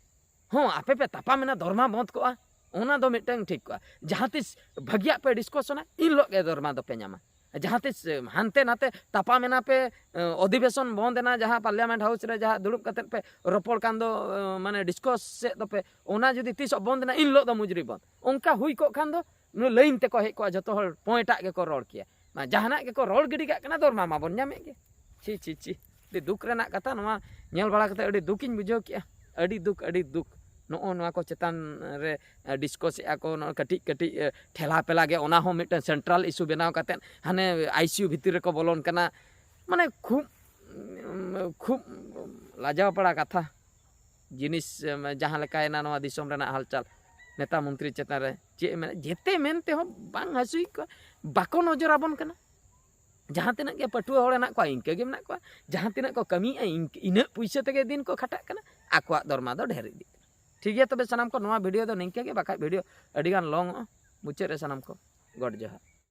ᱦᱚᱸ, ᱟᱯᱮ ᱯᱮ ᱛᱟᱯᱟᱢ ᱮᱱᱟ, ᱫᱚᱨᱢᱟ ᱵᱚᱱᱫ ᱠᱚᱜᱼᱟ, ᱚᱱᱟ ᱫᱚ ᱢᱤᱫᱴᱟᱝ ᱴᱷᱤᱠ ᱠᱚᱜᱼᱟ᱾ ᱡᱟᱦᱟᱸ ᱛᱤᱥ ᱵᱷᱟᱹᱜᱤᱭᱟᱜ ᱯᱮ discussion ᱟ, ᱤᱱ ᱦᱤᱞᱳᱜ ᱜᱮ ᱫᱚᱨᱢᱟ ᱫᱚᱯᱮ ᱧᱟᱢᱟ᱾ ᱡᱟᱦᱟᱸ ᱛᱤᱥ, ᱮ, ᱦᱟᱱᱛᱮ ᱱᱟᱛᱮ ᱛᱟᱯᱟᱢ ᱮᱱᱟ ᱯᱮ, ᱮ, ᱚᱫᱷᱤᱵᱮᱥᱚᱱ ᱵᱚᱱᱫ ᱮᱱᱟ, ᱡᱟᱦᱟᱸ Parliament House ᱨᱮ ᱡᱟᱦᱟᱸ ᱫᱩᱲᱩᱵ ᱠᱟᱛᱮᱫ ᱯᱮ ᱨᱚᱯᱚᱲ ᱠᱟᱱ ᱫᱚ, ᱮ, ᱢᱟᱱᱮ discuss ᱮᱫ ᱫᱚᱯᱮ, ᱚᱱᱟ ᱡᱩᱫᱤ ᱛᱤᱥᱚᱜ ᱵᱚᱱᱫ ᱮᱱᱟ, ᱤᱱ ᱦᱤᱞᱳᱜ ᱫᱚ ᱢᱩᱡᱽᱨᱤ ᱵᱚᱱᱫ᱾ ᱚᱱᱠᱟ ᱦᱩᱭ ᱠᱚᱜ ᱠᱷᱟᱱ ᱫᱚ ᱞᱟᱭᱤᱱ ᱛᱮᱠᱚ ᱦᱮᱡ ᱠᱚᱜᱼᱟ, ᱡᱚᱛᱚ ᱦᱚᱲ ᱯᱚᱸᱭᱴᱟᱜ ᱜᱮᱠᱚ ᱨᱚᱲ ᱠᱮᱭᱟ᱾ ᱢᱟ ᱡᱟᱦᱟᱱᱟᱜ ᱜᱮᱠᱚ ᱨᱚᱲ ᱜᱤᱰᱤ ᱠᱟᱜ ᱠᱟᱱᱟ, ᱫᱚᱨᱢᱟ ᱢᱟᱵᱚᱱ ᱧᱟᱢᱮᱫ ᱜᱮ᱾ ᱪᱷᱤ, ᱪᱷᱤ, ᱪᱷᱤ, ᱟᱹᱰᱤ ᱫᱩᱠ ᱨᱮᱱᱟᱜ ᱠᱟᱛᱷᱟ᱾ ᱱᱚᱣᱟ ᱧᱮᱞ ᱵᱟᱲᱟ ᱠᱟᱛᱮ ᱟᱹᱰᱤ ᱫᱩᱠᱤᱧ ᱵᱩᱡᱷᱟᱹᱣ ᱠᱮᱜᱼᱟ, ᱟᱹᱰᱤ ᱫᱩᱠ, ᱟᱹᱰᱤ ᱫᱩᱠ᱾ ᱱᱚᱜᱼᱚ ᱱᱚᱣᱟ ᱠᱚ ᱪᱮᱛᱟᱱ ᱨᱮ, ᱮ, discuss ᱮᱜᱼᱟ ᱠᱚ, ᱱᱚᱜᱼᱚ ᱠᱟᱹᱴᱤᱡ ᱠᱟᱹᱴᱤᱡ, ᱮ, ᱴᱷᱮᱞᱟ ᱯᱮᱞᱟ ᱜᱮ, ᱚᱱᱟ ᱦᱚᱸ ᱢᱤᱫᱴᱮᱱ central issue ᱵᱮᱱᱟᱣ ᱠᱟᱛᱮ ᱦᱟᱱᱮ ICU ᱵᱷᱤᱛᱤᱨ ᱨᱮᱠᱚ ᱵᱚᱞᱚᱱ ᱠᱟᱱᱟ᱾ ᱢᱟᱱᱮ ᱠᱷᱩᱵ, ᱩᱢ, ᱠᱷᱩᱵ ᱞᱟᱡᱟᱣ ᱯᱟᱲᱟ ᱠᱟᱛᱷᱟ ᱡᱤᱱᱤᱥ, ᱮᱢ, ᱡᱟᱦᱟᱸ ᱞᱮᱠᱟᱭᱮᱱᱟ ᱱᱚᱣᱟ ᱫᱤᱥᱚᱢ ᱨᱮᱱᱟᱜ ᱦᱟᱞᱪᱟᱞ᱾ ᱱᱮᱛᱟ ᱢᱚᱱᱛᱨᱤ ᱪᱮᱛᱟᱱ ᱨᱮ ᱪᱮᱫ ᱮ ᱢᱮᱱᱟ, ᱡᱮᱛᱮ ᱢᱮᱱ ᱛᱮᱦᱚᱸ ᱵᱟᱝ ᱦᱟᱹᱥᱩᱭᱮᱫ ᱠᱚᱣᱟ, ᱵᱟᱠᱚ ᱱᱚᱡᱚᱨ ᱟᱵᱚᱱ ᱠᱟᱱᱟ᱾ ᱡᱟᱦᱟᱸ ᱛᱤᱱᱟᱹᱜ ᱜᱮ ᱯᱟᱹᱴᱷᱩᱣᱟᱹ ᱦᱚᱲ ᱦᱮᱱᱟᱜ ᱠᱚᱣᱟ, ᱤᱱᱠᱟᱹ ᱜᱮ ᱢᱮᱱᱟᱜ ᱠᱚᱣᱟ᱾ ᱡᱟᱦᱟᱸ ᱛᱤᱱᱟᱹᱜ ᱠᱚ ᱠᱟᱹᱢᱤᱭᱮᱫᱼᱟ, ᱤᱱᱠᱟᱹ, ᱤᱱᱟᱹᱜ ᱯᱩᱭᱥᱟᱹ ᱛᱮᱜᱮ ᱫᱤᱱ ᱠᱚ ᱠᱷᱟᱴᱟᱜ ᱠᱟᱱᱟ, ᱟᱠᱚᱣᱟᱜ ᱫᱚᱨᱢᱟ ᱫᱚ ᱰᱷᱮᱨ ᱤᱫᱤᱜ ᱠᱟᱱᱟ᱾ ᱴᱷᱤᱠ ᱜᱮᱭᱟ, ᱛᱚᱵᱮ ᱥᱟᱱᱟᱢ ᱠᱚ ᱱᱚᱣᱟ video ᱫᱚ ᱱᱤᱝᱠᱟᱹ ᱜᱮ, ᱵᱟᱠᱷᱟᱡ video ᱟᱹᱰᱤ ᱜᱟᱱ long ᱚᱜᱼᱟ᱾ ᱢᱩᱪᱟᱹᱫ ᱨᱮ ᱥᱟᱱᱟᱢ ᱠᱚ ᱜᱚᱰ ᱡᱚᱦᱟᱨ᱾